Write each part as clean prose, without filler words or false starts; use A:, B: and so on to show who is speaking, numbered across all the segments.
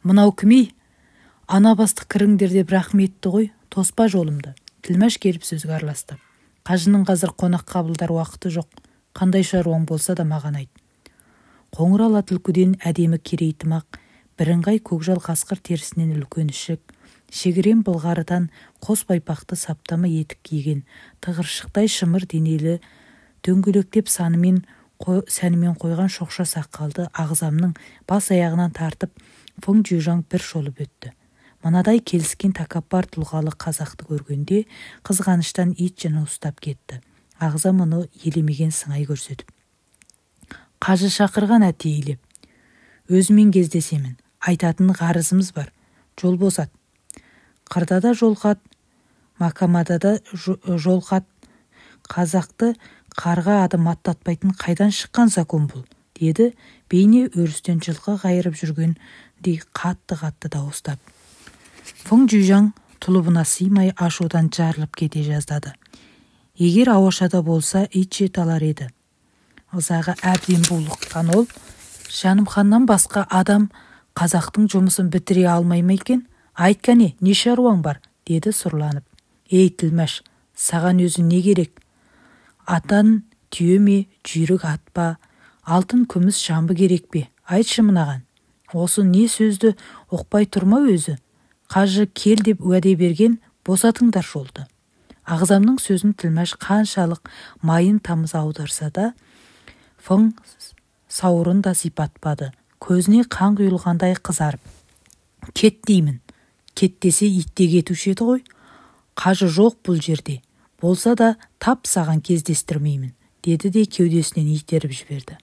A: Мынау кім ей? Ана бастық кіріңдер деп рахым етті ғой, тоспа жолымды. Тілмәш келіп сөзге араласты. Қажының қазір қонақ қабылдар уақыты жоқ. Қандай шаруаң болса да маған айт. Қоңыр ала түлкіден әдемі керей тымақ, бірыңғай көкжал қасқыр терісінен үлкен ішік, шегірен былғарыдан қос байпақты саптама етік киген, тығыршықтай шымыр денелі, дөңгелектеп санымен сәнімен қойған шоқша сақалды Ағзамның бас аяғынан тартып Фың Жуйжаң бір шолып өтті. Мынадай келіскен тәкаппар тұлғалы қазақты көргенде қызғаныштан ит жыны ұстап кетті. Ағзам мұны елемеген сыңай көрсетіп: «Қажы шақырған әтейлеп. Өзімен кездесемін. Айтатын ғарызымыз бар. Жол босат». «Қырда да жолқат, макамада да жолқат. Қазақты қарға адым аттатпайтын қайдан шыққан закон бұл?» деді бейне өрістен жылқы қайырып жүргендей қатты-қатты дауыстап. Фың Жуйжаң тұлыбына сыймай ашудан жарылып кете жаздады. Егер ауашада болса, итше талар еді. Ызаға әбден булыққан ол: «Жанымханнан басқа адам қазақтың жұмысын бітіре алмай ма екен? Айт кәне, не шаруаң бар?» деді сұрланып. «Ей, тілмәш, саған өзі не керек? Атан түйе ме, жүйрік ат па, алтын күміс жамбы керек пе? Айтшы мынаған». Осы не сөзді ұқпай тұр ма өзі? «Қажы кел деп уәде берген, босатыңдар жолды». Ағзамның сөзін тілмәш қаншалық майын тамыза аударса да, Фың сауырын да сипатпады. Көзіне қан құйылғандай қызарып: «Кет деймін! Кет десе, ит те кетуші еді ғой. Қажы жоқ бұл жерде. Болса да тап саған кездестірмеймін», деді де кеудесінен итеріп жіберді.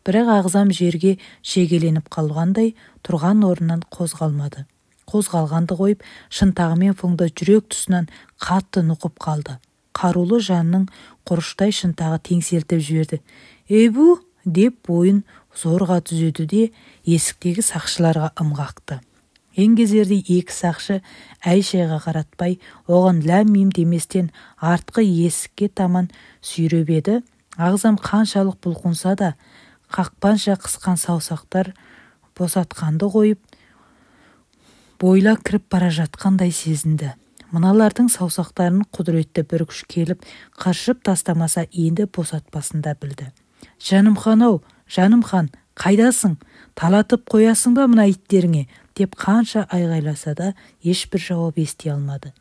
A: Бірақ Ағзам жерге шегеленіп қалғандай тұрған орнынан қозғалмады. Қозғалғанды қойып, шынтағымен Фыңды жүрек тұсынан қатты нұқып қалды. Қарулы жанның құрыштай шынтағы теңселтіп жіберді. «Эбу!» деп бойын зорға түзеді де, есіктегі сақшыларға ым қақты. Еңгезердей екі сақшы әй-шайға қаратпай, оған ләм-мим деместен артқы есікке таман сүйреп еді, Ағзам қаншалық бұлқынса да, қақпанша қысқан саусақтар босатқанды қойып, бойла кіріп бара жатқандай сезінді. Мыналардың саусақтарын құдіретті бір күш келіп қыршып тастамаса, енді босатпасын да білді. «Жанымхан-ау, Жанымхан, қайдасың? Талатып қоясың ба мына иттеріңе?» деп қанша айғайласа да, ешбір жауап ести алмады.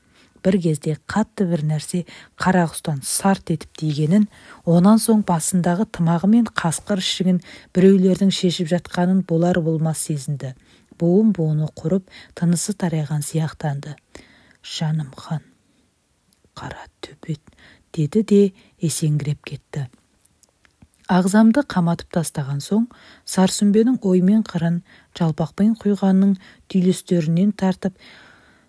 A: Бір кезде қатты бір нәрсе қарақұстан сарт етіп тигенін, онан соң басындағы тымағы мен қасқыр ішігін біреулердің шешіп жатқанын болар-болмас сезінді. Буын-буыны құрып, тынысы тарайған сияқтанды. «Жанымхан, қара төбет», деді де есеңгіреп кетті. Ағзамды қаматып тастаған соң, Сарсүмбенің оймен қырын, жалпақпен құйғанның түйілістерінен тартып,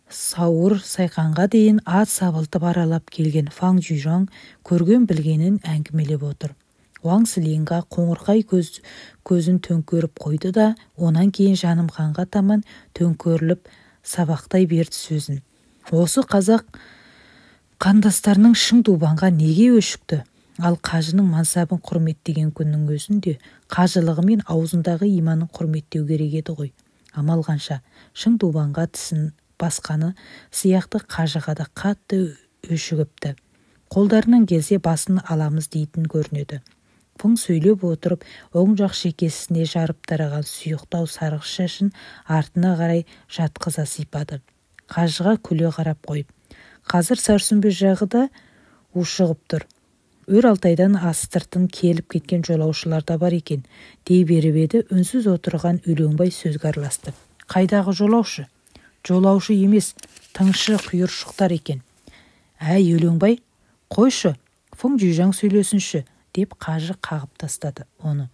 A: сауыр сайқанға дейін ат сабылтып аралап келген Фаң Жуйжаң көрген білгенін әңгімелеп отыр. Уаң Сылинға қоңырқай көзін төңкеріп қойды да, онан кейін Жанымханға таман төңкеріліп сабақтай берді сөзін. «Осы қазақ қандастарының шың дубанға неге өшікті? Ал қажының мансабын құрметтеген күннің өзінде қажылығы мен аузындағы иманын құрметтеу керек еді ғой. Амал қанша, шың дубанға тісін басқаны сияқты қажыға да қатты өшігіпті. Қолдарынан келсе, басын аламыз дейтін көрінеді». Фың сөйлеп отырып, оң жақ шекесіне жарып тараған сұйықтау сарғыш шашын артына қарай жатқыза сипады. Қажыға күле қарап қойып: «Қазір Сарсүмбе жағы да ушығып тұр. Өр Алтайдан астыртын келіп кеткен жолаушылар да бар екен», дей беріп еді, үнсіз отырған Өлеңбай сөзге араласты. «Қайдағы жолаушы? Жолаушы емес, тыңшы құйыршықтар екен». «Әй, Өлеңбай, қойшы, Фың Жуйжаң сөйлесінші», деп қажы қағып тастады оны.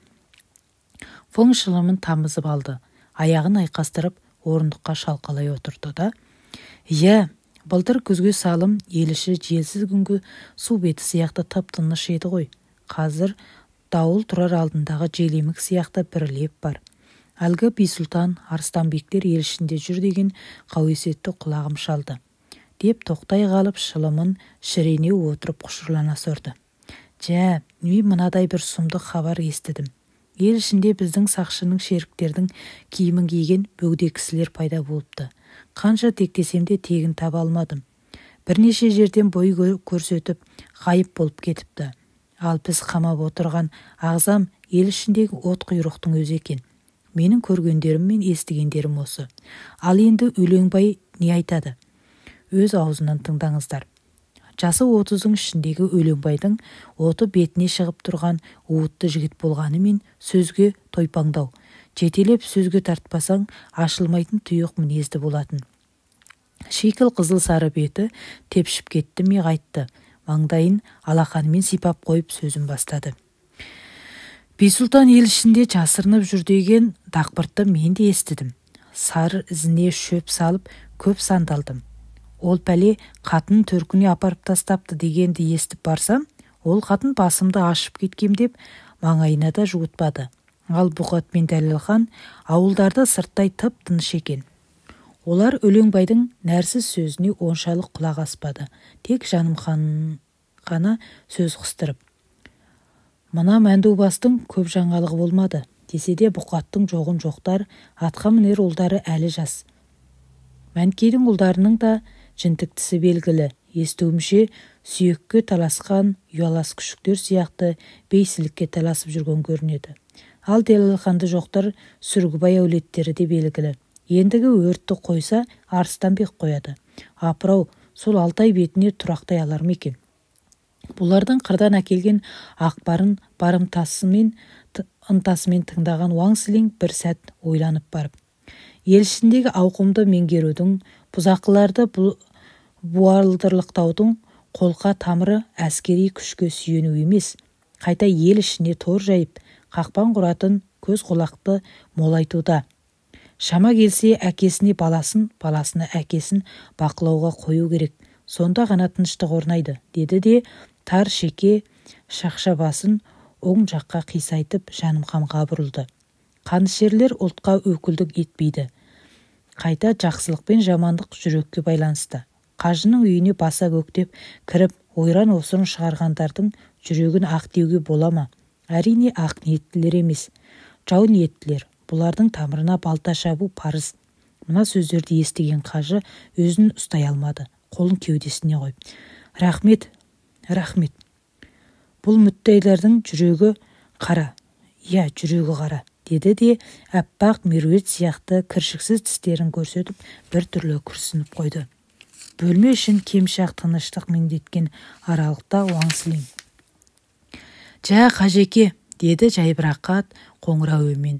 A: Фың шылымын тамызып алды. Аяғын айқастырып, орындыққа шалқалай отырды да: «Иә, былтыр күзге салым ел іші желсіз күнгі су беті сияқты тып-тыныш еді ғой. Қазір дауыл тұрар алдындағы желемік сияқты бір леп бар. Әлгі Бисұлтан, Арыстанбектер ел ішінде жүр деген қауесетті құлағым шалды», деп тоқтай қалып, шылымын шірене отырып құшырлана сорды. «Жә, мен мынадай бір сұмдық хабар естідім. Ел ішінде біздің сақшының шеріктердің киімін киген бөгде кісілер пайда болыпты. Қанша тектесем де тегін таба алмадым. Бірнеше жерден бой көрсетіп, ғайып болып кетіпті. Ал біз қамап отырған ағзам ел ішіндегі от құйрықтың өзі екен. Менің көргендерім мен естігендерім осы. Ал енді Өлеңбай не айтады? Өз аузынан тыңдаңыздар. Жасы 30-ың ішіндегі Өлеңбайдың оты бетіне шығып тұрған уытты жігіт болғанымен сөзге тойпаңдау, жетелеп сөзге тартпасаң ашылмайтын тұйық мінезді болатын. Шикіл қызыл сары беті тепшіп кетті ме қайтты, маңдайын алақанымен сипап қойып сөзін бастады. Бейсұлтан ел ішінде жасырынып жүр деген дақпыртты мен де естідім. Сары ізіне шөп салып көп сандалдым. Ол пәле қатын төркіне апарып тастапты дегенді естіп барсам, ол қатын басымды ашып кеткем деп маңайына да жуытпады. Ал Бұқат пен Дәлелхан ауылдарда сырттай тып-тыныш екен. Олар Өлеңбайдың нәрсіз сөзіне оншалық құлақ аспады. Тек Жанымхан ғана сөз қыстырып, мына Мәндубастың көп жаңалығы болмады десе де Бұқаттың жоғын жоқтар, атқа мінер ұлдары әлі жас. Мәнкейдің ұлдарының да жінтіктісі белгілі. Естуімше, сүйекке таласқан ұялас күшіктер сияқты бейсілікке таласып жүрген көрінеді. Ал Дәлелханды жоқтар Сүргібай әулеттері де белгілі. Ендігі өртті қойса, Арыстанбек қояды. Апырау, сол Алтай бетіне тұрақтай алар ма екен? Бұлардың қырдан әкелген ақпарын барымтасымен ынтасымен тыңдаған Уаң Сілең бір сәт ойланып барып, ел ішіндегі ауқымды меңгерудің, бұзақыларды буалдырлықтаудың қолқа тамыры әскери күшке сүйену емес, қайта ел ішіне тор жайып, қақпан құратын көз құлақты молайтуда. Шама келсе әкесіне баласын, баласына әкесін бақылауға қою керек. Сонда ғана тыныштық орнайды, деді де тар шеке шақша басын оң жаққа қисайтып Жанымханға бұрылды. Қанішерлер ұлтқа өкілдік етпейді. Қайта жақсылық пен жамандық жүрекке байланысты. Қажының үйіне баса көктеп кіріп, ойран-осырын шығарғандардың жүрегін ақ деуге бола ма? Әрине ақ ниеттілер емес, жау ниеттілер. Бұлардың тамырына балта шабу парыз. Мына сөздерді естіген қажы өзін ұстай алмады. Қолын кеудесіне қойып, рахмет, рахмет. Бұл мүттәйлердің жүрегі қара, иә, жүрегі қара, деді де әппақ меруерт сияқты кіршіксіз тістерін көрсетіп бір түрлі күрсініп қойды. Бөлме ішін кемшақ тыныштық меңдеткен аралықта Уаң Сілең: «Жә, қажеке», деді жайбарақат қоңырау үнмен.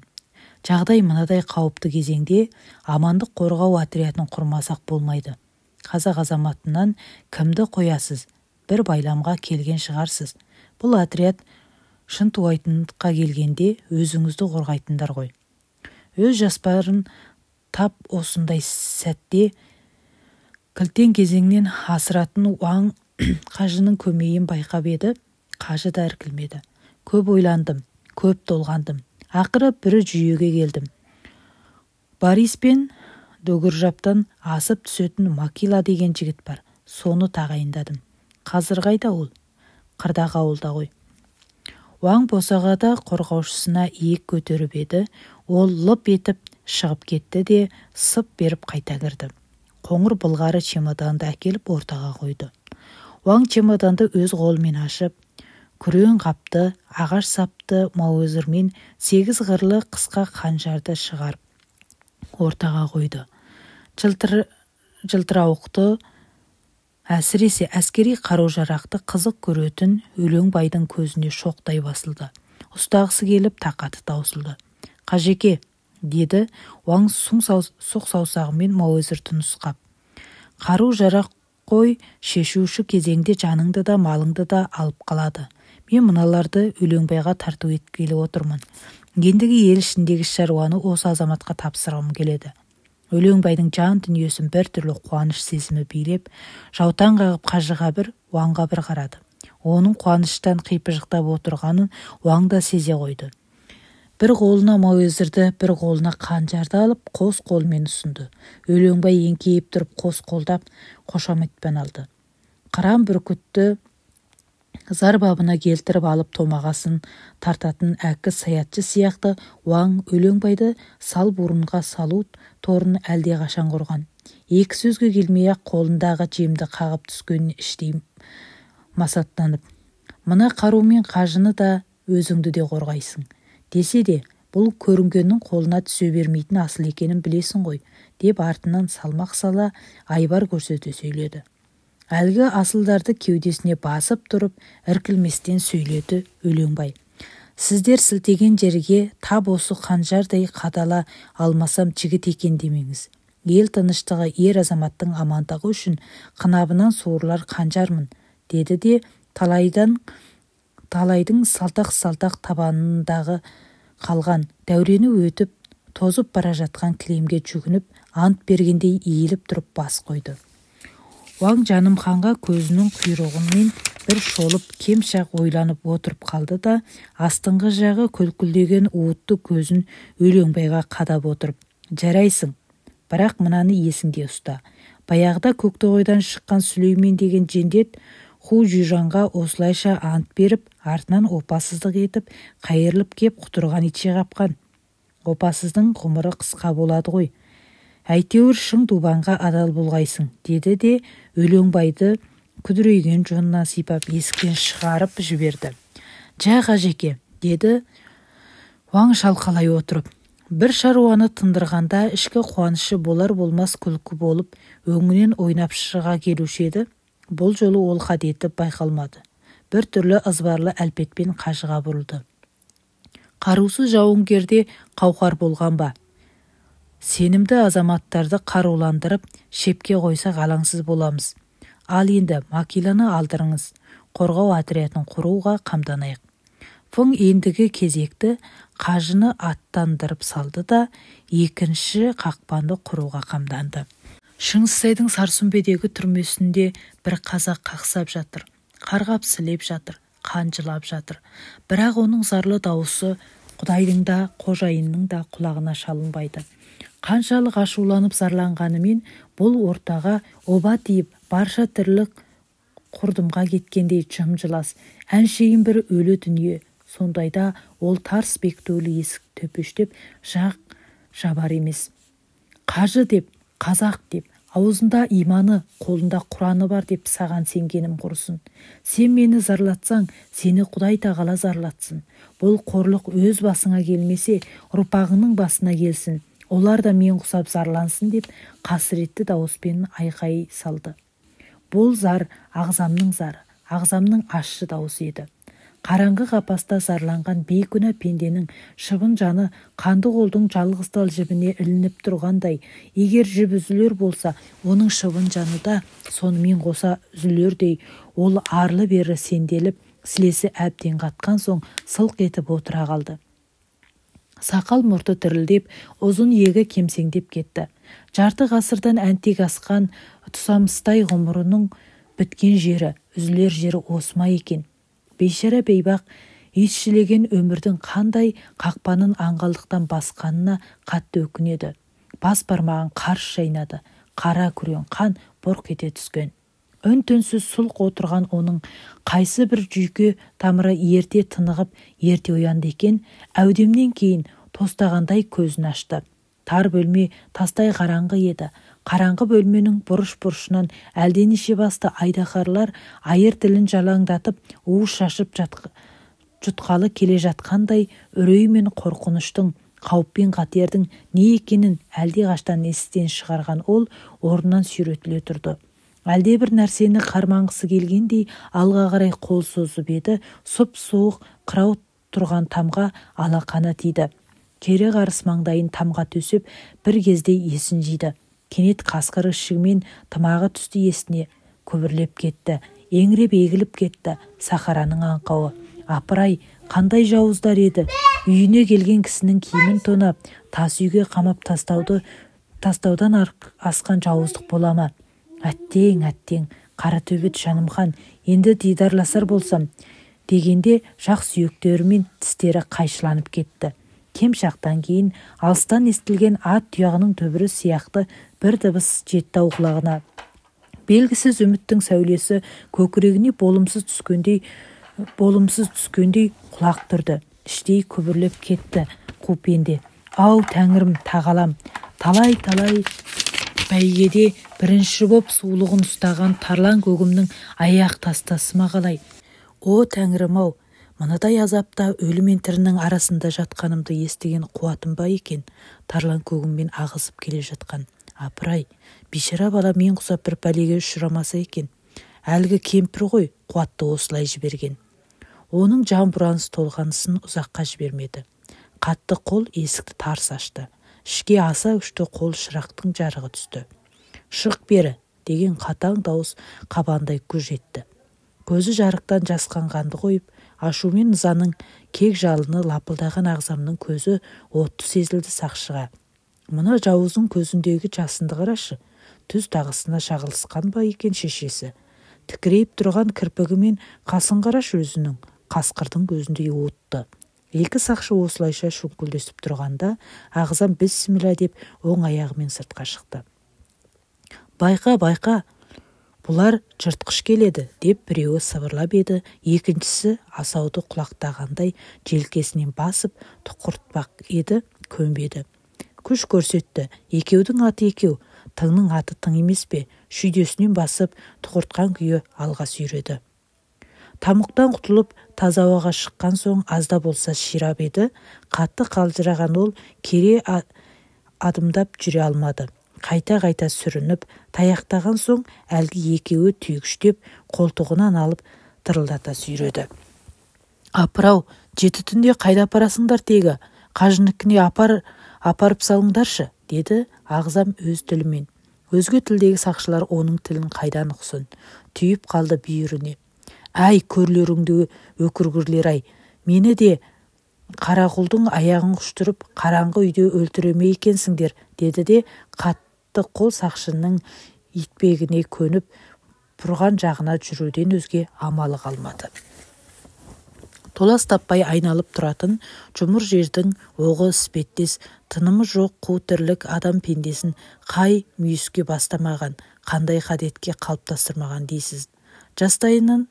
A: Жағдай мынадай қауіпті кезеңде амандық қорғау отрядын құрмасақ болмайды. Қазақ азаматынан кімді қоясыз? Бір байламға келген шығарсыз. Бұл отряд шынтуайтындыққа келгенде өзіңізді қорғайтындар ғой. Өз жоспарын тап осындай сәтте кілтең кезеңнен асыратын Уаң қажының көмейін байқап еді, қажы да іркілмеді. Көп ойландым, көп толғандым. Ақыры бір жүйеге келдім. Борис пен Дөгіржаптан асып түсетін Макила деген жігіт бар. Соны тағайындадым. Қазір қайда ол? Қырдағы ауылда ғой. Уаң босағада қорғаушысына иек көтеріп еді, ол лып етіп шығып кетті де сып беріп қайта кірді. Қоңыр былғары чемоданды әкеліп ортаға қойды. Уаң чемоданды өз қолымен ашып, күрең қапты, ағаш сапты маузермен 8 қырлы қысқа қанжарды шығарып ортаға қойды. Жылтырауықты, әсіресе әскери қару-жарақты қызық көретін Өлеңбайдың көзіне шоқтай басылды. Ұстағысы келіп тақаты таусылды. «Қажеке», деді Уаң сұқ саусағымен маузерді нұсқап. «Қару-жарақ қой, шешуші кезеңде жаныңды да малыңды да алып қалады. Мен мыналарды Өлеңбайға тарту еткелі отырмын. Ендігі ел ішіндегі шаруаны осы азаматқа тапсырғым келеді». Өлеңбайдың жан дүниесін бір түрлі қуаныш сезімі билеп, жаутаң қағып қажыға бір, Уаңға бір қарады. Оның қуаныштан қипыжықтап отырғанын Уаң да сезе қойды. Бір қолына маузерді, бір қолына қанжарды алып, қос қолымен ұсынды. Өлеңбай еңкейіп тұрып қос қолдап қошаметпен алды. Қыран бүркітті Зар бабына келтіріп алып томағасын тартатын әккі саятшы сияқты Уаң Өлеңбайды сал бурынға салу торын әлдеқашан құрған. Екі сөзге келмей-ақ қолындағы жемді қағып түскенін іштей масаттанып, мына қарумен қажыны да, өзіңді де қорғайсың десе де, бұл көрінгеннің қолына түсе бермейтін асыл екенін білесің ғой, деп артынан салмақ сала айбар көрсете сөйледі. Әлгі асылдарды кеудесіне басып тұрып, іркілместен сөйледі Өлеңбай. Сіздер сілтеген жерге тап осы қанжардай қадала алмасам жігіт екен демеңіз. Ел тыныштығы, ер азаматтың амандығы үшін қынабынан суырылар қанжармын, деді де талайдың салтақ-салтақ табанындағы қалған, дәурені өтіп, тозып бара жатқан кілемге жүгініп, ант бергендей иіліп тұрып бас қойды. Уаң Жанымханға көзінің құйрығымен бір шолып, кем шақ ойланып отырып қалды да, астыңғы жағы күлкілдеген уытты көзін Өлеңбайға қадап отырып, жарайсың, бірақ мынаны есіңде ұста. Баяғыда Көктоғайдан шыққан Сүлеймен деген жендет Ху Жужанға осылайша ант беріп, артынан опасыздық етіп, қайырылып кеп құтырған итше қапқан. Опасыздың ғұмыры қысқа болады ғой. Әйтеуір шың дубанға адал болғайсың, деді де Өлеңбайды күдірейген жонынан сипап есіктен шығарып жіберді. Жә, қажеке, деді Уаң шалқалай отырып. Бір шаруаны тындырғанда ішкі қуанышы болар-болмас күлкі болып, өңінен ойнап шыға келуші еді. Бұл жолы ол қадеті байқалмады. Бір түрлі ызбарлы әлпетпен қажыға бұрылды. Қарусыз жауынгерде қауқар болған ба? Сенімді азаматтарды қаруландырып, шепке қойсақ алаңсыз боламыз. Ал енді Макиланы алдырыңыз, қорғау отрядын құруға қамданайық. Фың ендігі кезекті қажыны аттандырып салды да, екінші қақпанды құруға қамданды. Шыңғыстайдың Сарсүмбедегі түрмесінде бір қазақ қақсап жатыр, қарғап сілеп жатыр, қан жылап жатыр. Бірақ оның зарлы дауысы Құдайдың да, қожайынның да құлағына шалынбайды. Қаншалық ашуланып зарланғанымен, бұл ортаға оба тиіп, барша тірлік құрдымға кеткендей жым-жылас, әншейін бір өлі дүние. Сондайда ол тарс бекітулі есік төпештеп жақ жабар емес. Қажы деп, қазақ деп, аузында иманы, қолында құраны бар деп саған сенгенім құрысын. Сен мені зарлатсаң, сені Құдай тағала зарлатсын. Бұл қорлық өз басыңа келмесе, ұрпағыңның басына келсін. Олар да мен құсап зарлансын деп қасіретті дауыспен айқай салды. Бұл зар ағзамның зары, ағзамның ащы дауысы еді. Қараңғы қапаста зарланған бейкүнә пенденің шыбын жаны қанды қолдың жалғыз тал жібіне ілініп тұрғандай, егер жіп үзілер болса, оның шыбын жаны да сонымен қоса үзілердей, ол арлы-бері сенделіп, сілесі әбден қатқан соң сылқ етіп отыра қалды. Сақал мұрты дірілдеп, ұзын иегі кемсеңдеп кетті. Жарты ғасырдан әнтек асқан тұсамыстай ғұмырының біткен жері, үзілер жері осыма екен. Бейшара бейбақ иісшілеген өмірдің қандай қақпанын аңғалдықтан басқанына қатты өкінеді. Бас бармағын қарс шайнады, қара күрең қан бұрқ ете түскен. Үн-түнсіз сұлқ отырған оның қайсы бір жүйке тамыры ерте тынығып, ерте оянды екен, әудемнен кейін тостағандай көзін ашты. Тар бөлме тастай қараңғы еді. Қараңғы бөлменің бұрыш-бұрышынан әлденеше басты айдаһарлар айыр тілін жалаңдатып, уыз шашып жұтқалы келе жатқандай үрей мен қорқыныштың, қауіп пен қатердің не екенін әлдеқаштан естен шығарған ол орнынан сүйретіле тұрды. Әлде бір нәрсені қарманғысы келгендей алға қарай қол созып еді, сұп-суық қырау тұрған тамға алақаны тиді. Кері қарыс маңдайын тамға төсеп, бір кезде есін жиды. Кенет қасқыр ішігімен тымағы түсті есіне, күбірлеп кетті, еңіреп егіліп кетті сахараның аңқауы. Апырай, қандай жауыздар еді! Үйіне келген кісінің киімін тонап, тас үйге қамап тастаудан асқан жауыздық бола ма? Әттең, әттең, қара төбет Жанымхан, енді дидарласар болсам, дегенде жақ сүйектері мен тістері қайшыланып кетті. Кем шақтан кейін алыстан естілген ат тұяғының түбірі сияқты бір дыбыс жетті ау құлағына. Белгісіз үміттің сәулесі көкірегіне болымсыз түскендей Болымсыз түскендей құлақ түрді. Іштей күбірлеп кетті қу пенде. Ау, тәңірім, тағалам, талай-талай бәйгеде бірінші боп сулығын ұстаған тарлан көгімнің аяқ тастасы ма қалай? О, тәңірім-ау, мынадай азапта өлі мен тірінің арасында жатқанымды естіген қуатым ба екен? Тарлан көгіммен ағызып келе жатқан. Апырай, бейшара бала мен құсап бір пәлеге ұшырамаса екен. Әлгі кемпір ғой қуатты осылай жіберген. Оның жан бұраныс толғанысын ұзаққа жібермеді. Қатты қол есікті тарс ашты. Ішке аса күшті қол шырақтың жарығы түсті. Шық бері, деген қатаң дауыс қабандай гүж етті. Көзі жарықтан жасқанғанды қойып, ашумен ызаның кек жалыны лапылдаған Ағзамның көзі отты сезілді сақшыға. Мына жауыздың көзіндегі жасынды қарашы, түз тағысына шағылысқан ба екен шешесі? Тікірейіп тұрған кірпігі мен қасын қарашы өзінің, қасқырдың көзіндей отты. Екі сақшы осылайша шүңкілдесіп тұрғанда, Ағзам бісміллә деп оң аяғымен сыртқа шықты. Байқа, байқа, бұлар жыртқыш келеді, деп біреуі сыбырлап еді, екіншісі асауды құлақтағандай желкесінен басып тұқыртпақ еді, көнбеді. Күш көрсетті, екеудің аты екеу, тыңның аты тың емес пе, шүйдесінен басып тұқыртқан күйі алға сүйреді. Тамұқтан құтылып, таза ауаға шыққан соң аз да болса ширап еді, қатты қалжыраған ол кере адымдап жүре алмады. Қайта-қайта сүрініп, таяқтаған соң әлгі екеуі түйгіштеп, қолтығынан алып тырылдата сүйреді. Апырау, жеті түнде қайда апарасыңдар тегі? Қажыныкіне апарып салыңдаршы, деді Ағзам өз тілімен. Өзге тілдегі сақшылар оның тілін қайдан ұқсын? Түйіп қалды бүйіріне. Әй, көрлеріңді өкіргірлер-ай, мені де Қарақұлдың аяғын құштырып, қараңғы үйде өлтіре ме екенсіңдер, деді де қатты қол сақшының итпегіне көніп, бұрған жағына жүруден өзге амалы қалмады. Толас таппай айналып тұратын жұмыр жердің оғы іспеттес, тынымы жоқ қу тірлік адам пендесін қай мүйіске бастамаған, қандай қадетке қалыптастырмаған дейсіз. Жастайынан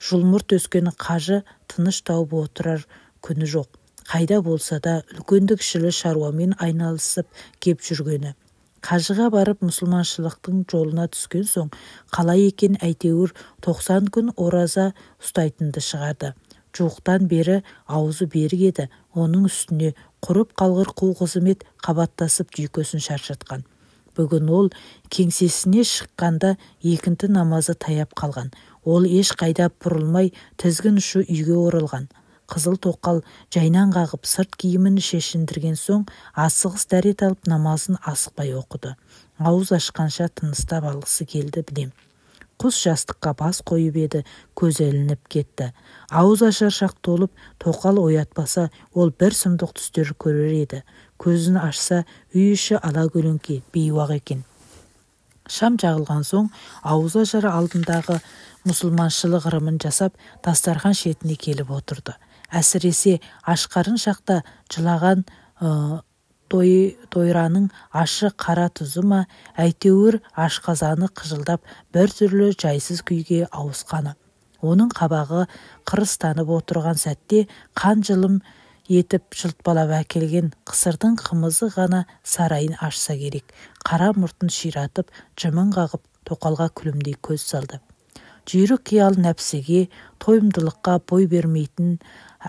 A: жұлмұрт өскен қажы тыныш тауып отырар күні жоқ. Қайда болса да үлкенді-кішілі шаруамен айналысып кеп жүргені. Қажыға барып мұсылманшылықтың жолына түскен соң қалай екен әйтеуір 90 күн ораза ұстайтынды шығарды. Жуықтан бері аузы берік еді, оның үстіне құрып қалғыр қу қызмет қабаттасып жүйкесін шаршатқан. Бүгін ол кеңсесіне шыққанда екінті намазы таяп қалған. Ол еш қайда бұрылмай тізгін ұшы үйге оралған. Қызыл тоқал жайнан қағып сырт киімін шешіндірген соң асығыс дәрет алып намазын асықпай оқыды. Ауыз ашқанша тыныстап алғысы келді білем. Құс жастыққа бас қойып еді, көзі ілініп кетті. Ауыз ашар шақ толып, тоқал оятпаса, ол бір сұмдық түстер көрер еді. Көзін ашса, үй іші ала көлеңке, бейуақ екен. Шам жағылған соң, ауыз ашар алдындағы мұсылманшылық ырымын жасап, дастархан шетіне келіп отырды. Әсіресе ашқарын шақта жылаған дойраның ашы қара тұзы ма, әйтеуір ашқазаны қыжылдап бір түрлі жайсыз күйге ауысқаны. Оның қабағы қырыстанып отырған сәтте қан жылым етіп жылтпалап әкелген қысырдың қымызы ғана сарайын ашса керек. Қара мұртын ширатып, жымың қағып, тоқалға күлімдей көз салды. Жүйрік қиял нәпсіге, тойымдылыққа бой бермейтін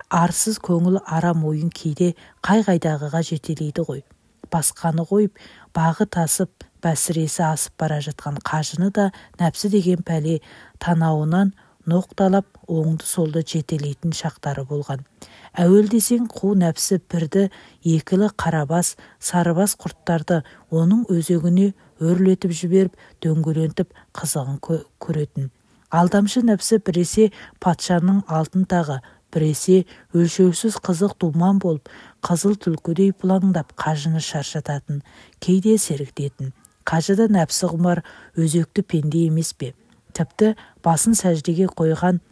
A: арсыз көңіл арам ойын кейде қай-қайдағыға жетелейді ғой. Басқаны қойып, бағы тасып, бәсіресі асып бара жатқан қажыны да нәпсі деген пәле танауынан ноқталап, оңды-солды жетелейтін шақтары болған. Әуел десең қу нәпсі бірді екілі қарабас, сарыбас құрттарды оның өзегіне өрлетіп жіберіп, дөңгелентіп қызығын көретін. Алдамшы нәпсі біресе патшаның алтын тағы, біресе өлшеусіз қызық думан болып, қызыл түлкідей бұлаңдап қажыны шаршататын, кейде сергітетін. Қажы да нәпсі құмар өзекті пенде емес пе? Тіпті басын сәждеге қойған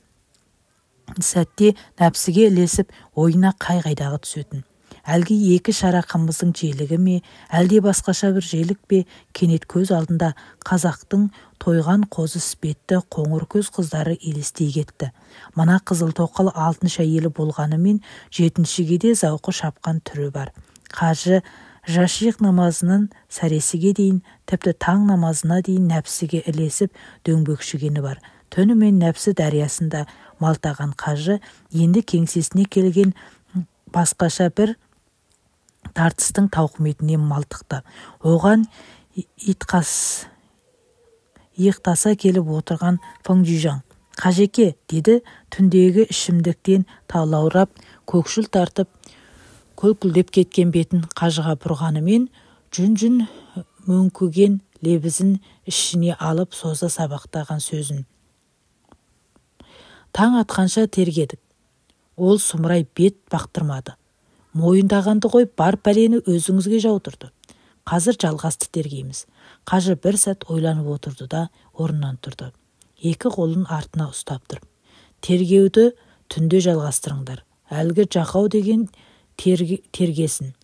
A: сәтте нәпсіге ілесіп, ойына қай-қайдағы түсетін. Әлгі екі шара қымыздың желігі ме, әлде басқаша бір желік пе, кенет көз алдында қазақтың тойған қозы іспетті қоңыр көз қыздары елестей кетті. Мына қызыл тоқал алтыншы әйелі болғанымен жетіншіге де зауқы шапқан түрі бар. Қажы жашиық намазынан сәресіге дейін, тіпті таң намазына дейін нәпсіге ілесіп дөңбекшігені бар. Түнімен нәпсі дариясында малтаған қажы енді кеңсесіне келген басқаша бір тартыстың тауқыметіне малтықты. Оған иықтаса келіп отырған Фың Жужаң. «Қажеке», деді түндегі ішімдіктен талаурап, көкшіл тартып, көлкілдеп кеткен бетін қажыға бұрғанымен, жүн-жүн мөңкіген лебізін ішіне алып соза сабақтаған сөзін. Таң атқанша тергедік. Ол сұмырай бет бақтырмады. Мойындағанды қойып, бар пәлені өзіңізге жаудырды. Қазір жалғасты тергейміз. Қажы бір сәт ойланып отырды да орнынан тұрды. Екі қолын артына ұстап тұрып. Тергеуді түнде жалғастырыңдар. Әлгі Жақау деген тергесін.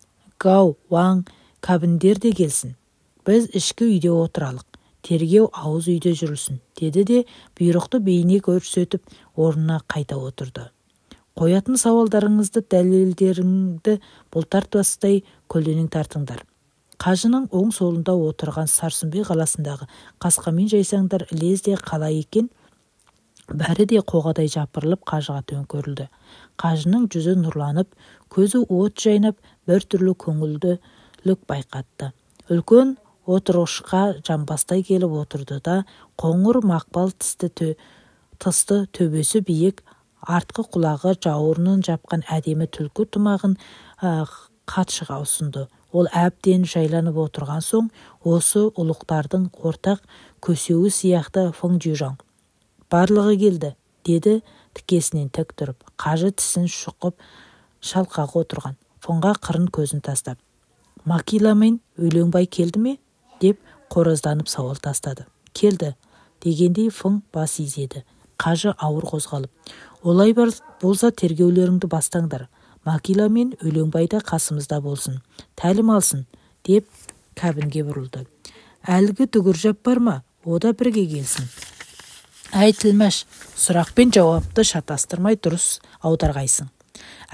A: Гау, Ваң, кәбіндер де келсін. Біз ішкі үйде отыралық. Тергеу ауыз үйде жүрілсін, деді де бұйрықты бейне көрсетіп орнына қайта отырды. Қоятын сауалдарыңызды, дәлелдеріңді бұлтартпастай көлденең тартыңдар. Қажының оң солында отырған Сарсынбай қаласындағы қасқамен жайсаңдар лезде қалай екен, бәрі де қоғадай жапырылып қажыға төңкерілді. Қажының жүзі нұрланып, көзі от жайнап, бір түрлі көңілділік байқатты. Үлкен отырғышқа жамбастай келіп отырды да, қоңыр мақпал тісті тысты төбесі биік, артқы құлағы жауырынын жапқан әдемі түлкі тымағын хатшыға ұсынды. Ол әбден жайланып отырған соң, осы ұлықтардың ортақ көсеуі сияқты Фың Жужаң. «Барлығы келді», деді тікесінен тік тұрып. Қажы тісін шұқып шалқақ отырған Фыңға қырын көзін тастап. «Макила мен Өлеңбай келді ме?» деп қоразданып сауал тастады. «Келді», дегендей Фың бас изеді. Қажы ауыр қозғалып, «Олай болса тергеулеріңді бастаңдар. Макила мен Өлеңбай да қасымызда болсын, тәлім алсын», деп кәбінге бұрылды. «Әлгі түгіржап бар ма? О да бірге келсін». «Әй, тілмәш, сұрақ пен жауапты шатастырмай дұрыс аударғайсың».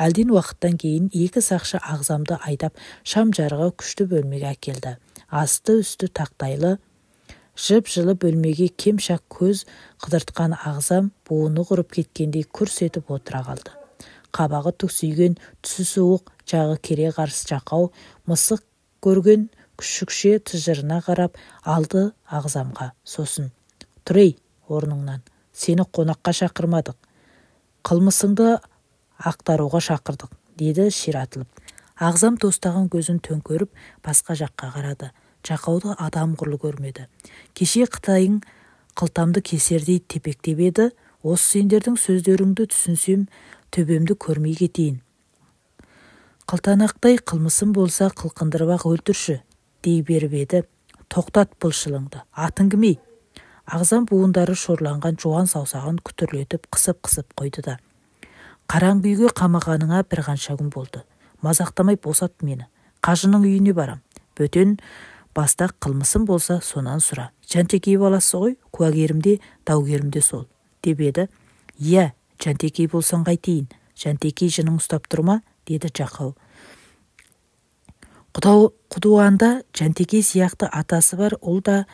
A: Әлден уақыттан кейін екі сақшы ағзамды айдап шам жарығы күшті бөлмеге әкелді. Асты-үсті тақтайлы, жып-жылы бөлмеге кемшак көз қыдыртқан ағзам буыны құрып кеткендей күрс етіп отыра қалды. Қабағы түксиген, түсі суық, жағы кере қарсы Жақау, мысық көрген күшікше тыжырына қарап алды ағзамға. Сосын, «Тұр ей, орныңнан, сені қонаққа шақырмадық, қылмысыңды ақтаруға шақырдық», деді ширатылып. Ағзам тостаған көзін төңкеріп басқа жаққа қарады. Жақауды адам құрлы көрмеді. «Кеше қытайың қылтамды кесердей тепектеп еді, осы сендердің сөздеріңді түсінсем, төбемді көрмей кетейін. Қылтанақтай қылмысым болса, қылқындырып-ақ өлтірші», дей беріп еді. «Тоқтат былшылыңды, атың кім ей?» Ағзам буындары шорланған жуан саусағын күтірлетіп қысып-қысып қойды да. «Қараңғы үйге қамағаныңа бір қанша күн болды. Мазақтамай босат мені. Қажының үйіне барам. Бөтен бастақ қылмысым болса, сонан сұра. Жантекей баласы ғой, куәгерім де, даугерім де сол», деп еді. «Иә, Жантекей болсаң қайтейін? Жантекей жының ұстап тұр ма?» деді Жақау. «Құдуанда Жантекей сияқты атасы бар ұл да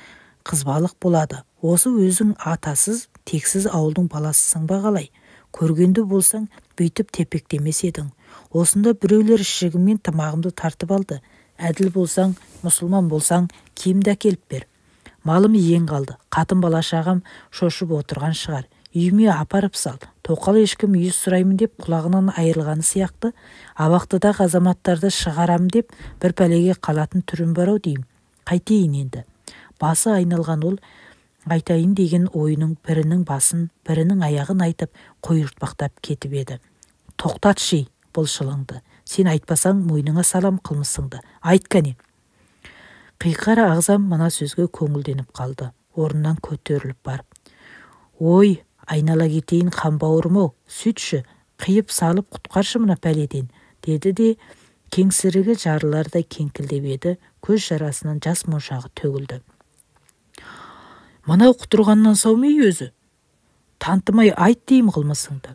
A: қызбалық болады. Осы өзің атасыз, тексіз ауылдың баласысың ба қалай? Көргенді болсаң, бүйтіп тепектемес едің. Осында біреулер ішігіммен тымағымды тартып алды. Әділ болсаң, мұсылман болсаң, киімді әкеліп бер. Малым иен қалды. Қатын бала шағам шошып отырған шығар. Үйіме апарып сал. Тоқал ешкім үй сұраймын деп құлағынан айырылғаны сияқты, абақтыдағы азаматтарды шығарам деп бір пәлеге қалатын түрім бар ау деймін. Қайтейін енді?» Басы айналған ол айтайын деген ойының бірінің басын, бірінің аяғын айтып, қойыртпақтап кетіп еді. «Тоқтатшы былшылыңды. Сен айтпасаң, мойныңа салам қылмысыңды. Айт кәне». Қиқар ағзам мына сөзге көңілденіп қалды. Орнынан көтеріліп барып, «Ой, айнала кетейін қан бауырым-ау, сүйтші, қиып салып құтқаршы мына пәледен», деді де Кеңсірігі жарылардай кеңкілдеп еді, көз жарасынан жас моншағы төгілді. Мынау құтырғаннан сау ма өзі? Тантымай айт деймін қылмысыңды.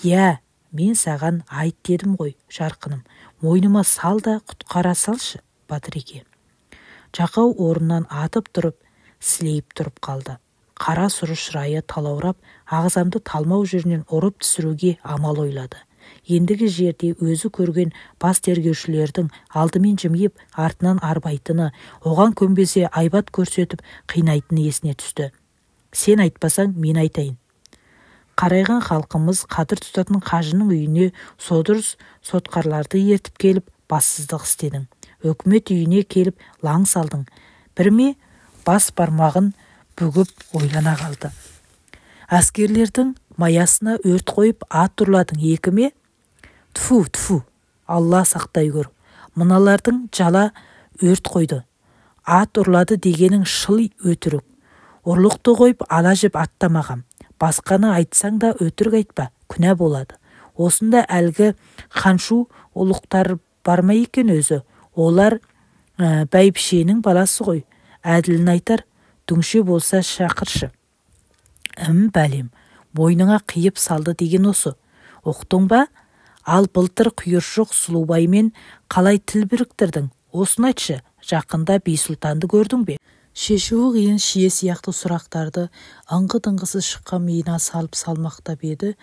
A: Иә, мен саған айт дедім ғой, жарқыным. Мойныма сал да құтқара салшы, Батыреке. Жақау орнынан атып тұрып, сілейіп тұрып қалды. Қара сұр шырайы талаурап, Ағзамды талмау жерінен ұрып түсіруге амал ойлады. Ендігі жерде өзі көрген бас тергеушілердің алдымен жымиып, артынан арбайтыны, оған көнбесе айбат көрсетіп қинайтыны есіне түсті. Сен айтпасаң, мен айтайын. Қарайған халқымыз қадір тұтатын қажының үйіне содыр сотқарларды ертіп келіп, бассыздық істедің. Өкімет үйіне келіп лаң салдың. Бірме бас бармағын бүгіп ойлана қалды. Әскерлердің маясына өрт қойып ат ұрладың екі ме? Тфу, тфу, Алла сақтай көр. Мыналардың жала өрт қойды. Ат ұрлады дегенің шыл өтірік. Ұрлықты қойып ала жіп аттамағам. Басқаны айтсаң да өтірік айтпа, күнә болады. Осында әлгі қаншу ұлықтар бар ма екен өзі? Олар бәйбішенің баласы ғой. Әділін айтар, дүңше болса шақыршы. Ім бәлем, мойныңа қиып салды деген осы. Ұқтың ба? Ал былтыр құйыршық Сұлубаймен қалай тіл біріктірдің? Осыны айтшы, жақында Бейсұлтанды көрдің бе? Шешуі қиын шие сияқты сұрақтарды ыңғы-дыңғысыз шыққан миына салып салмақтап еді,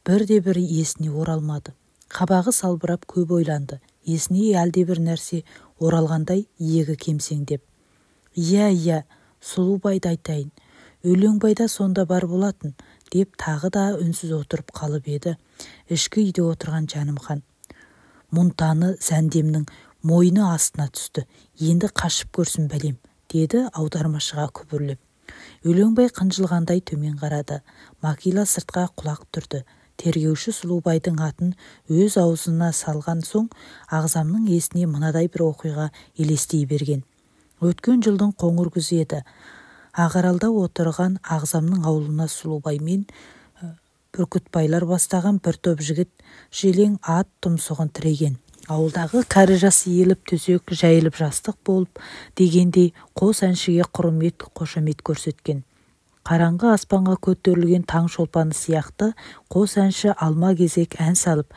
A: бірде-бірі есіне оралмады. Қабағы салбырап көп ойланды. Есіне әлдебір нәрсе оралғандай иегі кемсеңдеп. Иә, иә, Сұлубайды айтайын. Өлеңбай да сонда бар болатын, деп тағы да үнсіз отырып қалып еді. Ішкі үйде отырған Жанымхан. Мұнтаны зәндемнің мойны астына түсті. Енді қашып көрсін бәлем, деді аудармашыға күбірлеп. Өлеңбай қынжылғандай төмен қарады. Макила сыртқа құлақ түрді. Тергеуші Сұлубайдың атын өз аузына салған соң Ағзамның есіне мынадай бір оқиға елестей берген. Өткен жылдың қоңыр күзі еді. Ағаралда отырған Ағзамның аулына Сұлубай мен Бүркітбайлар бастаған бір топ жігіт желең ат тұмсығын тіреген. Ауылдағы кәрі жас иіліп төсек жайылып жастық болып дегендей қос әншіге құрмет қошемет көрсеткен. Қараңғы аспанға көтерілген таң шолпаны сияқты қос әнші алма кезек ән салып,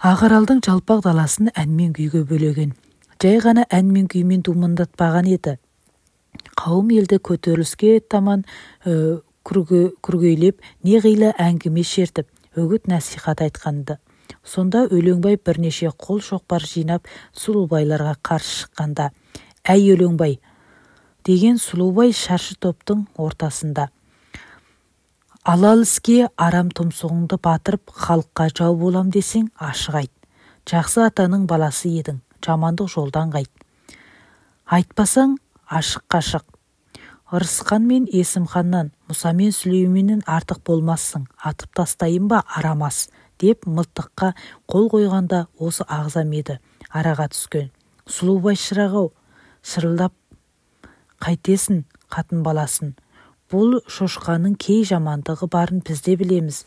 A: Ағаралдың жалпақ даласын әнмен күйге бөлеген. Жай ғана әнмен күймен думандатпаған еді. Қауым елді көтеріліске таман күргейлеп, не қилы әңгіме шертіп, үгіт насихат айтқанды. Сонда Өлеңбай бірнеше қол шоқпар жинап Сұлубайларға қарсы шыққанда, «Әй, Өлеңбай!» деген Сұлубай шаршы топтың ортасында. Алал іске арам тұмсығыңды батырып, халыққа жау болам десең, ашық айт. Жақсы атаның баласы едің, жамандық жолдан қайт. Айтпасаң, ашыққа шық. Ырысқан мен Есімханнан, Мұса мен Сүлейменнен артық болмассың, атып тастайын ба, арамас, деп мылтыққа қол қойғанда осы Ағзам еді араға түскен. Сұлубай шырақ-ау, шырылдап қайтесін қатын баласын. Бұл шошқаның кей жамандығы барын біз де білеміз.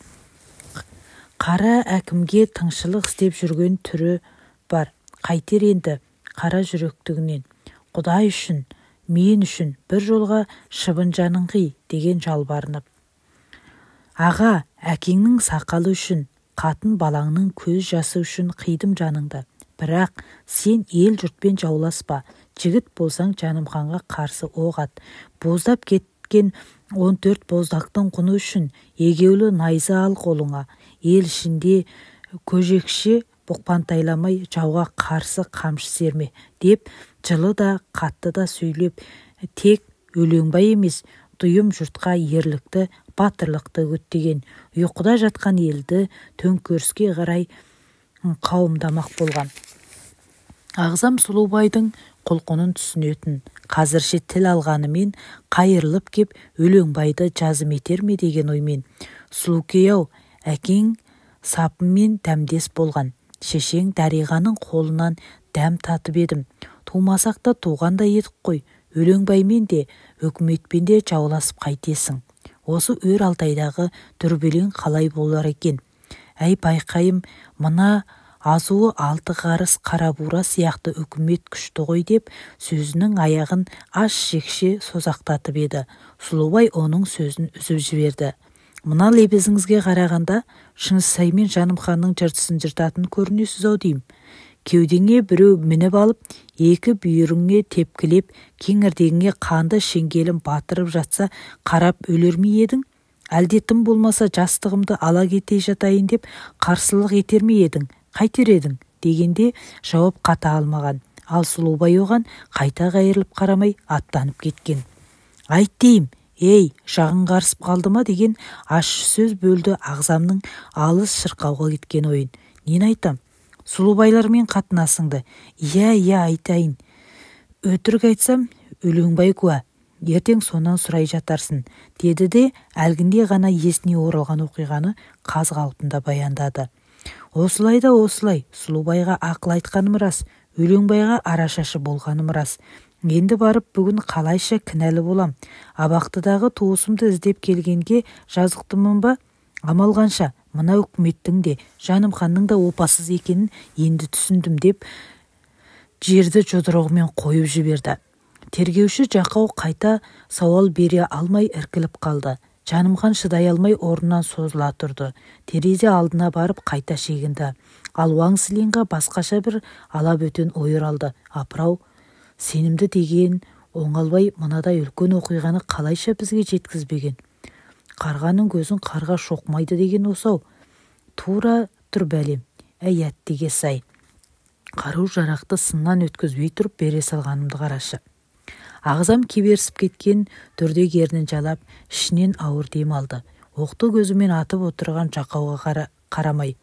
A: Қара әкімге тыңшылық істеп жүрген түрі бар. Қайтер енді қара жүректігінен. Құдай үшін, мен үшін бір жолға шыбын жанын қи, деген жалбарынып. Аға, әкеңнің сақалы үшін, қатын балаңның көз жасы үшін қидым жаныңды. Бірақ сен ел жұртпен жауласпа. Жігіт болсаң Жанымханға қарсы оқ ат. Боздап кеткен 14 боздақтың құны үшін егеулі найза ал қолыңа. Ел ішінде көжекше бұқпантайламай жауға қарсы қамшы серме, деп жылы да қатты да сөйлеп, тек Өлеңбай емес, дұйым жұртқа ерлікті, батырлықты үгіттеген, ұйқыда жатқан елді төңкеріске қарай қауымдамақ болған. Ағзам Сұлубайдың құлқынын түсінетін, қазірше тіл алғанымен қайырылып кеп Өлеңбайды жазым етер ме деген оймен, Сұлукей-ау, әкең сапымен дәмдес болған, шешең Дариғаның қолынан дәм татып едім. Тумасақ та туғандай едік қой, Өлеңбаймен де, өкіметпен де жауласып қайтесің. Осы өр Алтайдағы дүрбелең қалай болар екен? Әй байқайым, мына Азуы 6 қарыс қара бура сияқты үкімет күшті ғой деп сөзінің аяғын аш жекше созақтатып еді. Сұлубай оның сөзін үзіп жіберді. Мына лебізіңізге қарағанда Шыңғыстай мен Жанымханның жыртысын жыртатын көрінесіз-ау деймін. Кеудеңе біреу мініп алып, екі бүйіріңе тепкілеп, кеңірдегіңе қанды шеңгелін батырып жатса, қарап өлер ме едің? Әлде тым болмаса жастығымды ала кете жатайын деп қарсылық етер ме едің? Қайтер едің? Дегенде жауап қата алмаған. Ал Сұлубай оған қайта қайырылып қарамай аттанып кеткен. Айт деймін, ей, жағың қарысып қалды ма деген ащы сөз бөлді Ағзамның алыс шырқауға кеткен ойын. Нені айтам? Сұлубайлармен қатынасыңды. Иә, иә, айтайын. Өтірік айтсам, Өлеңбай куә. Ертең сонан сұрай жатарсың, деді де әлгінде ғана есіне оралған оқиғаны қаз қалпында баяндады. Осылай да осылай, Сұлубайға ақыл айтқаным рас, Өлеңбайға арашашы болғаным рас. Енді барып бүгін қалайша кінәлі болам? Абақтыдағы туысымды іздеп келгенге жазықтымын ба? Амал қанша, мына үкіметтің де, Жанымханның да опасыз екенін енді түсіндім деп жерді жұдырығымен қойып жіберді. Тергеуші Жақау қайта сауал бере алмай іркіліп қалды. Жанымхан шыдай алмай орнынан созыла тұрды. Терезе алдына барып қайта шегінді. Ал Уаң Силинға басқаша бір алабөтен ой оралды. Апырау, сенімді деген Оңалбай мынадай үлкен оқиғаны қалайша бізге жеткізбеген? Қарғаның көзін қарға шоқмайды деген осау. Тура тұр бәлем, әй әттеге сай. Қару жарақты сыннан өткізбей тұрып бере салғанымды қарашы. Ағзам кеберсіп кеткен дүрдек ернін жалап, ішінен ауыр дем алды. Оқты көзімен атып отырған Жақауға қарамай.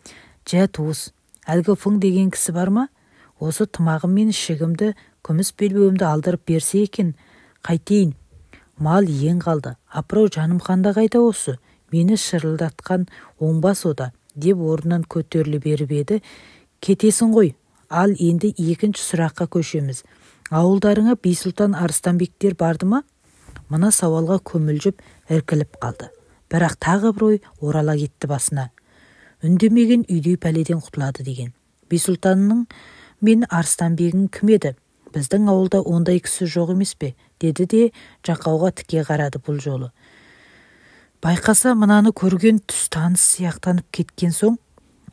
A: Жә туыс, әлгі Фың деген кісі бар ма? Осы тымағым мен ішігімді, күміс белбеуімді алдырып берсе екен, қайтейін. Мал ең қалды. Апырау, Жанымханда қайда осы? Мені шырылдатқан оңбас ода, деп орнынан көтеріле беріп еді. Кетесің ғой. Ал енді екінші сұраққа көшеміз. Ауылдарыңа Бейсұлтан Арыстанбектер барды ма? Мына сауалға көмілжіп іркіліп қалды. Бірақ тағы бір ой орала кетті басына. Үндемеген үйдей пәледен құтылады деген. Бейсұлтанның мен Арыстанбегің кім еді? Біздің ауылда ондай кісі жоқ емес пе? Деді де Жақауға тіке қарады бұл жолы. Байқаса мынаны көрген түс таныс сияқтанып кеткен соң,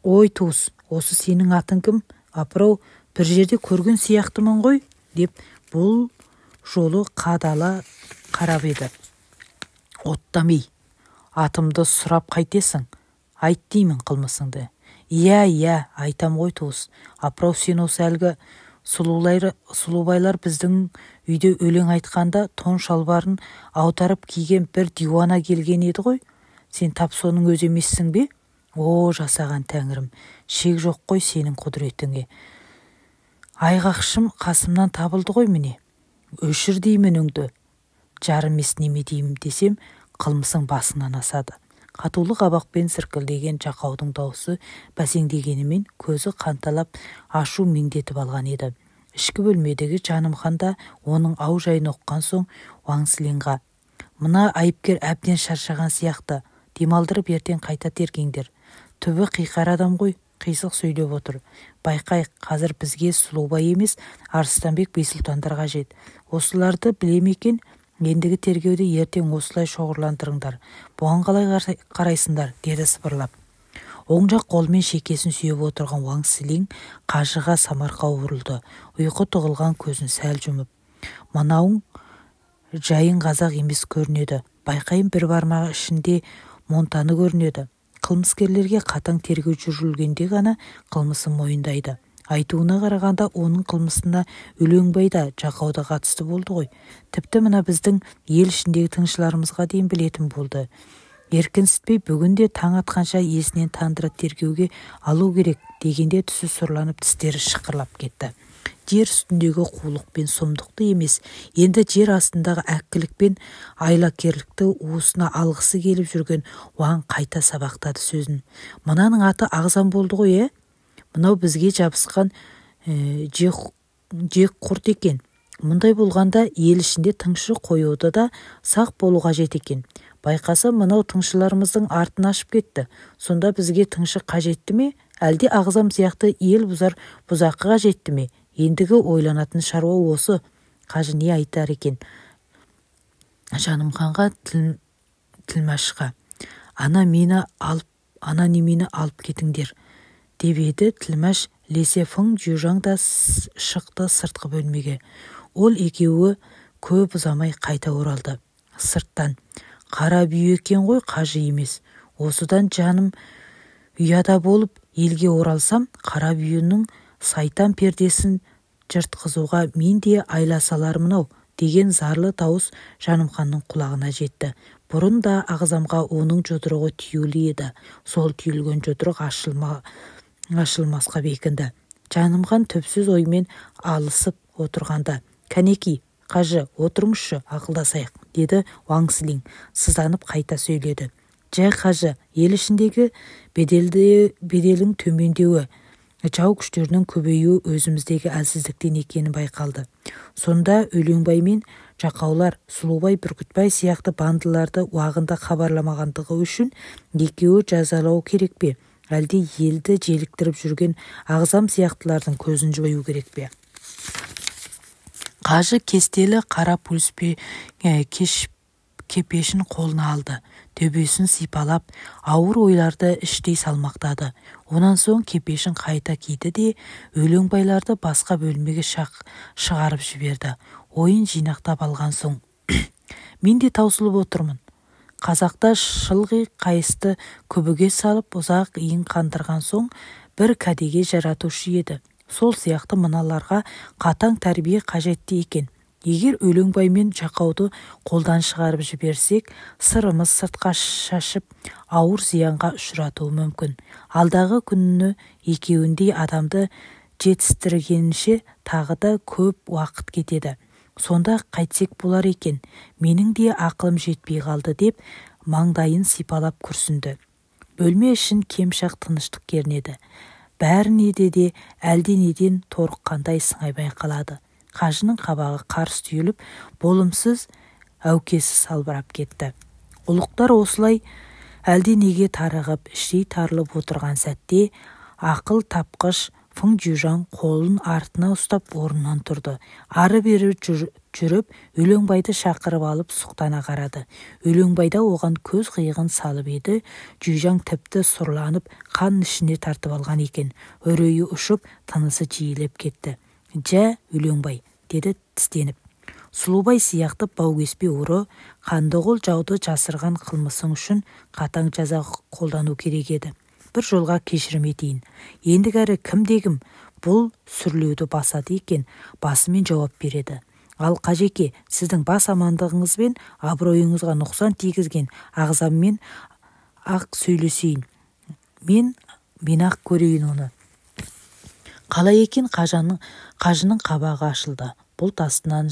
A: ой туыс, осы сенің атың кім? Апырау, бір жерде көрген сияқтымын ғой, деп бұл жолы қадала қарап еді. Оттамей, атымды сұрап қайтесің? Айт деймін қылмысыңды. Иә, иә, айтам ғой туыс. Апырау, сен осы әлгі Сұлубайлар біздің үйде өлең айтқанда тон шалбарын аударып киген бір диуана келген еді ғой. Сен тап соның өзі емессің бе? О, жасаған тәңірім, шек жоқ қой сенің құдіретіңе. Айғақшым қасымнан табылды ғой міне. Өшір деймін өңді. Жар емес неме деймін десем, қылмысың басынан асады. Қатулы қабақпен сіркілдеген Жақаудың даусы бәсеңдегенімен көзі қанталап ашу меңдетіп алған еді. Ішкі бөлмедегі Жанымхан да оның ау жайын ұққан соң Уаң Силинға, мына айыпкер әбден шаршаған сияқты, демалдырып ертең қайта тергеңдер. Түбі қиқар адам ғой, қисық сөйлеп отыр. Байқайық, қазір бізге Сұлубай емес, Арыстанбек Бейсұлтандар қажет. Осыларды біле ме екен? Ендігі тергеуді ертең осылай шоғырландырыңдар. Бұған қалай қарайсыңдар, деді сыбырлап. Оң жақ қолымен шекесін сүйеп отырған Уаң Силин қажыға самарқау бұрылды. Ұйқы тығылған көзін сәл жұмып. Мынауың жайын қазақ емес көрінеді. Байқайын бір бармағы ішінде монтаны көрінеді. Қылмыскерлерге қатаң тергеу жүргізілгенде ғана қылмысын мойындайды. Айтуына қарағанда оның қылмысына Өлеңбай да Жақау да қатысты болды ғой. Тіпті мына біздің ел ішіндегі тыңшыларымызға дейін білетін болды. Еркінсітпей бүгін де таң атқанша есінен тандыра тергеуге алу керек дегенде түсі сұрланып тістері шықырлап кетті. Жер үстіндегі қулық пен сұмдықты емес, енді жер астындағы әккілік пен айлакерлікті уысына алғысы келіп жүрген Уаң қайта сабақтады сөзін. Мынаның аты Ағзам болды ғой, ә? Мынау бізге жабысқан жек құрт екен. Мұндай болғанда ел ішінде тыңшы қоюды да сақ болу қажет екен. Байқаса мынау тыңшыларымыздың артын ашып кетті. Сонда бізге тыңшы қажетті ме, Әлде Ағзам сияқты ел бұзар бұзақыға жетті ме? Ендігі ойланатын шаруа осы. Қажы не айтар екен Жанымханға, тілмәшқа? Ана мені алып, ана немені алып кетіңдер, деп еді, тілмәш ілесе Фың Жужаң да шықты сыртқы бөлмеге. Ол екеуі көп ұзамай қайта оралды. Сырттан: «Қара бүйе екен ғой, қажы емес. Осыдан жаным ұяда болып елге оралсам, қара бүйенің сайтан пердесін жыртқызуға мен де айла салармын-ау», деген зарлы дауыс Жанымханның құлағына жетті. Бұрын да Ағзамға оның жұдырығы түюлі еді. Сол түйілген жұдырық ашылмасқа бекінді. Жанымхан түпсіз оймен алысып отырғанда: «Кәнеки, қажы, отырыңызшы, ақылдасайық», – деді Уаң Силин сызданып қайта сөйледі. «Жә, қажы, ел ішіндегі беделдің төмендеуі, жау күштерінің көбеюі өзіміздегі әлсіздіктен екені байқалды. Сонда Өлеңбай мен Жақаулар, Сұлубай, Бүркітбай сияқты бандыларды уағында хабарламағандығы үшін екеуі жазалау керек пе, әлде елді желіктіріп жүрген Ағзам сияқтылардың көзін жою керек пе?» Қажы кестелі қара пульспе кепешін қолына алды. Төбесін сипалап, ауыр ойларды іштей салмақтады. Онан соң кепешін қайта киді де, Өлеңбайларды басқа бөлмеге шығарып жіберді. Ойын жинақтап алған соң: «Мен де таусылып отырмын. Қазақта шылғи қайысты күбіге салып, ұзақ иін қандырған соң бір кәдеге жаратушы еді. Сол сияқты мыналарға қатаң тәрбие қажетті екен. Егер Өлеңбай мен Жақауды қолдан шығарып жіберсек, сырымыз сыртқа шашып, ауыр зиянға ұшыратуы мүмкін. Алдағы күні екеуіндей адамды жетістіргенше тағы да көп уақыт кетеді. Сонда қайтсек болар екен? Менің де ақылым жетпей қалды», – деп маңдайын сипалап күрсінді. Бөлме ішін кемшақ тыныштық кернеді. Бәріне де әлденеден торыққандай сыңай байқалады. Қажының қабағы қарс түйіліп, болымсыз әукесі салбырап кетті. Ұлықтар осылай әлденеге тарығып, іштей тарылып отырған сәтте ақыл тапқыш Фың Жужаң қолын артына ұстап орнынан тұрды. Ары-бері жүріп, Өлеңбайды шақырып алып, сұқтана қарады. Өлеңбай да оған көз қиығын салып еді, Жужаң тіпті сұрланып, қан ішіне тартып алған екен. Үрейі ұшып, тынысы жиілеп кетті. «Жә, Өлеңбай, – деді тістеніп. – Сұлубай сияқты баукеспе ұры, қандықол жауды жасырған қылмысың үшін қатаң жаза қолдану керек еді. Бір жолға кешірім етейін. Ендігәрі кімде-кім бұл сүрлеуді басады екен, басымен жауап береді. Ал, қажеке, сіздің бас амандығыңыз бен абыройыңызға нұқсан тигізген Ағзаммен ақ сөйлесейін. Мен-ақ көрейін оны. Қалай екен?» Қажының қабағы ашылды. Бұлт астынан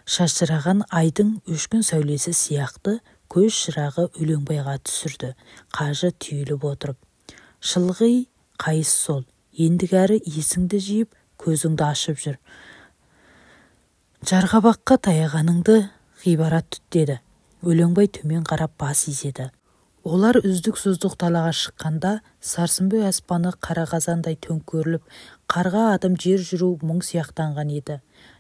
A: шашыраған айдың өшкін сәулесі сияқты көз шырағы Өлеңбайға түсірді. Қажы түйіліп отырып: «Шылғи қайыс сол. Ендігәрі есіңді жиып, көзіңді ашып жүр. Жарғабаққа таяғаныңды ғибарат тұт», – деді. Өлеңбай төмен қарап бас изеді. Олар үздік-создық далаға шыққанда сәрсенбі аспаны қара қазандай төңкеріліп, қарға адым жер жүру мұң сияқтанған еді.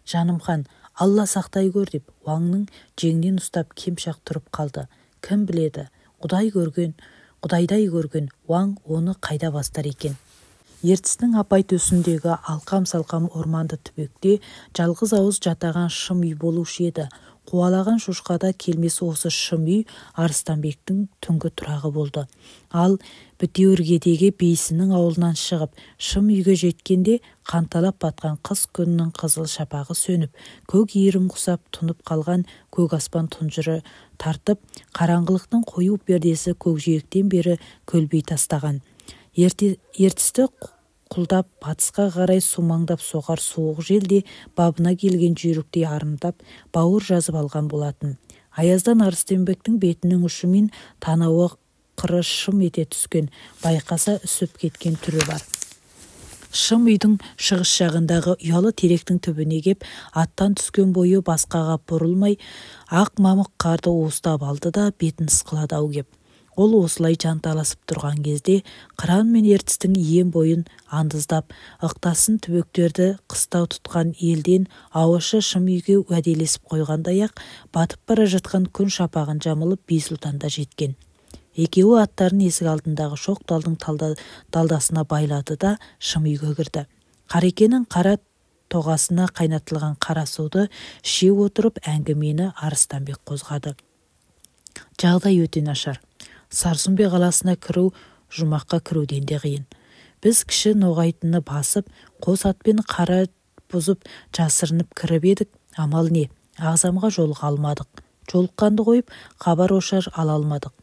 A: Жанымхан: «Алла сақтай көр», – деп Уаңның жеңінен ұстап кемшақ тұрып қалды. Кім біледі, Құдай көрген, құдайдай көрген Уаң оны қайда бастар екен? Ертістің апай төсіндегі алқам-салқам орманды түбекте жалғыз ауыз жатаған шым үй болушы еді. Қуалаған шошқада келмес осы шым үй Арыстанбектің түнгі тұрағы болды. Ал бітеуіргедегі бейсінің ауылынан шығып, шым үйге жеткенде қанталап батқан қыс күнінің қызыл шапағы сөніп, көк иірім құсап тұнып қалған көк аспан тұнжыры тартып, қараңғылықтың қою пердесі көкжиектен бері көлбей тастаған. Ертісті құлдап батысқа қарай сумаңдап соғар суық жел де бабына келген жүйріктей арындап, бауыр жазып алған болатын. Аяздан Арыстанбектің бетінің ұшы мен танауы қыры шым ете түскен, байқаса, үсіп кеткен түрі бар. Шым үйдің шығыс жағындағы ұялы теректің түбіне кеп, аттан түскен бойы басқаға бұрылмай, ақ мамық қарды уыстап алды да, бетін ысқылады-ау кеп. Ол осылай жанталасып тұрған кезде Қыран мен Ертістің иен бойын андыздап, ықтасын түбектерді қыстау тұтқан елден ауызша шым үйге уәделесіп қойғандай-ақ батып бара жатқан күн шапағын жамылып Бисұлтан да жеткен. Екеуі аттарын есік алдындағы шоқ талдың далдасына байлады да шым үйге кірді. Қарекенің қара тоғасына қайнатылған қара суды іше отырып әңгімені Арыстанбек қозғады. Жағдай өте нашар. Сарсұмбе қаласына кіру жұмаққа кіруден де қиын. Біз кіші ноғайтыны басып, қос атпен қара бұзып жасырынып кіріп едік, амал не, Ағзамға жолыға алмадық. Жолыққанды қойып, хабар-ошар ала алмадық.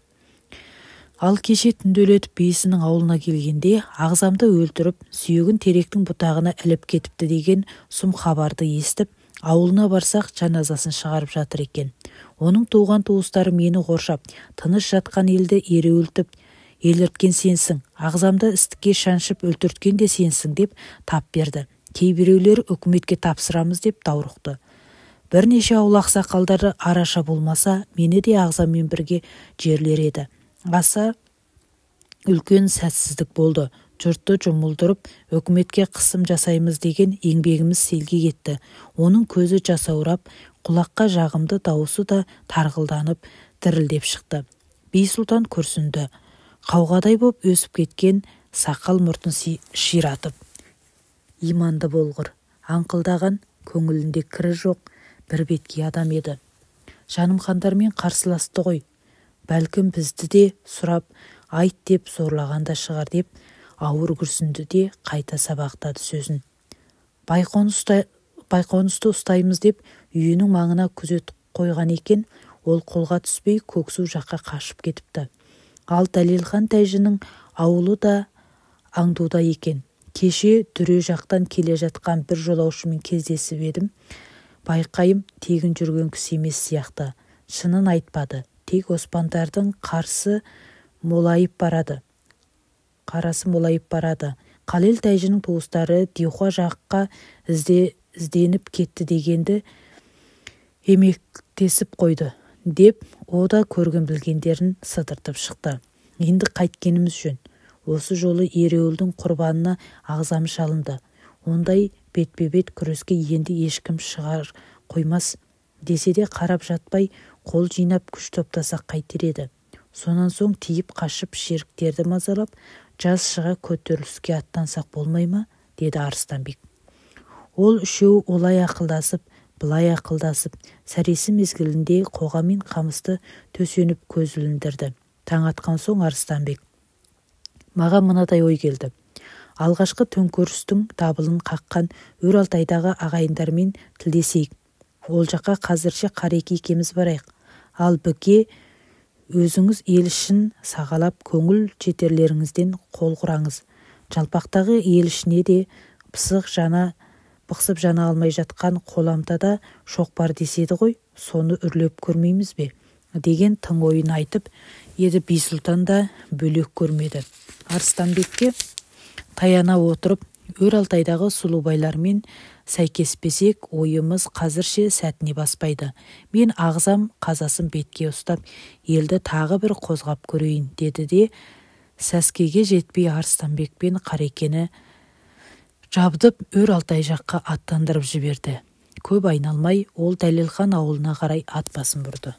A: Ал кеше түнделетіп бейісінің ауылына келгенде Ағзамды өлтіріп, сүйегін теректің бұтағына іліп кетіпті деген сұм хабарды естіп, ауылына барсақ жаназасын шығарып жатыр екен. Оның туған туыстары мені қоршап, тыныш жатқан елді ереуілтіп, елірткен сенсің, Ағзамды істікке шаншып өлтірткен де сенсің деп тап берді. Кейбіреулері үкіметке тапсырамыз деп даурықты. Бірнеше ауыл ақсақалдары араша болмаса, мені де Ағзаммен бірге жерлер еді. Аса үлкен сәтсіздік болды. Жұртты жұмылдырып, үкіметке қысым жасаймыз деген еңбегіміз селге кетті. Оның көзі жасаурап, құлаққа жағымды дауысы да тарғылданып, дірілдеп шықты. Бисұлтан күрсінді. Қауғадай боп өсіп кеткен сақал мұртын ширатып. Иманды болғыр, аңқылдаған, көңілінде кірі жоқ, бір беткей адам еді. Жанымхандармен қарсыласты ғой. Бәлкім бізді де сұрап, айт деп зорлаған да шығар деп ауыр күрсінді де қайта сабақтады сөзін. Байқонысты ұстаймыз деп үйінің маңына күзет қойған екен, ол қолға түспей Көксу жаққа қашып кетіпті. Ал Дәлелхан тәжінің ауылы да аңдуда екен. Кеше дүре жақтан келе жатқан бір жолаушымен кездесіп едім. Байқайым, тегін жүрген кісі емес сияқты. Шынын айтпады. Тек оспандардың қарсы молайып барады. Қарасы молайып барады. Қалел тәжінің туыстары Диуха жаққа ізденіп кетті дегенді емектесіп қойды, деп о да көрген білгендерін сыдыртып шықты. Енді қайткеніміз жөн. Осы жолы ереуілдің құрбанына Ағзам шалынды. Ондай бетпе-бет күреске енді ешкім шығар қоймас десе де қарап жатпай қол жинап күш топтасақ қайтер еді. Сонан соң тиіп қашып шеріктерді мазалап, жаз шыға көтеріліске аттансақ болмай ма, деді Арыстанбек. Ол үшеуі олай ақылдасып, былай ақылдасып, сәресі мезгілінде қоға мен қамысты төсеніп көз іліндірді. Таң атқан соң Арыстанбек: маған мынадай ой келді. Алғашқы төңкерістің дабылын қаққан Өр Алтайдағы ағайындармен тілдесейік. Ол жаққа қазірше Қареке екеміз барайық. Ал Біке, өзіңіз ел ішін сағалап көңіл жетерлеріңізден қол құраңыз. Жалпақтағы ел ішіне де бықсып жана алмай жатқан қоламтада шоқпар деседі ғой, соны үрлеп көрмейміз бе? Деген тың ойын айтып еді, Бисұлтан да бөлек көрмеді. Арыстанбекке таяна отырып, Өр Алтайдағы сұлубайлармен сәйкеспесек, ойымыз қазірше сәтіне баспайды. Мен Ағзам қазасын бетке ұстап, елді тағы бір қозғап көрейін, деді де, сәскеге жетпей Арыстанбек пен Қарекені жабдып, Өр Алтай жаққа аттандырып жіберді. Көп айналмай, ол Дәлелхан ауылына қарай ат басын бұрды.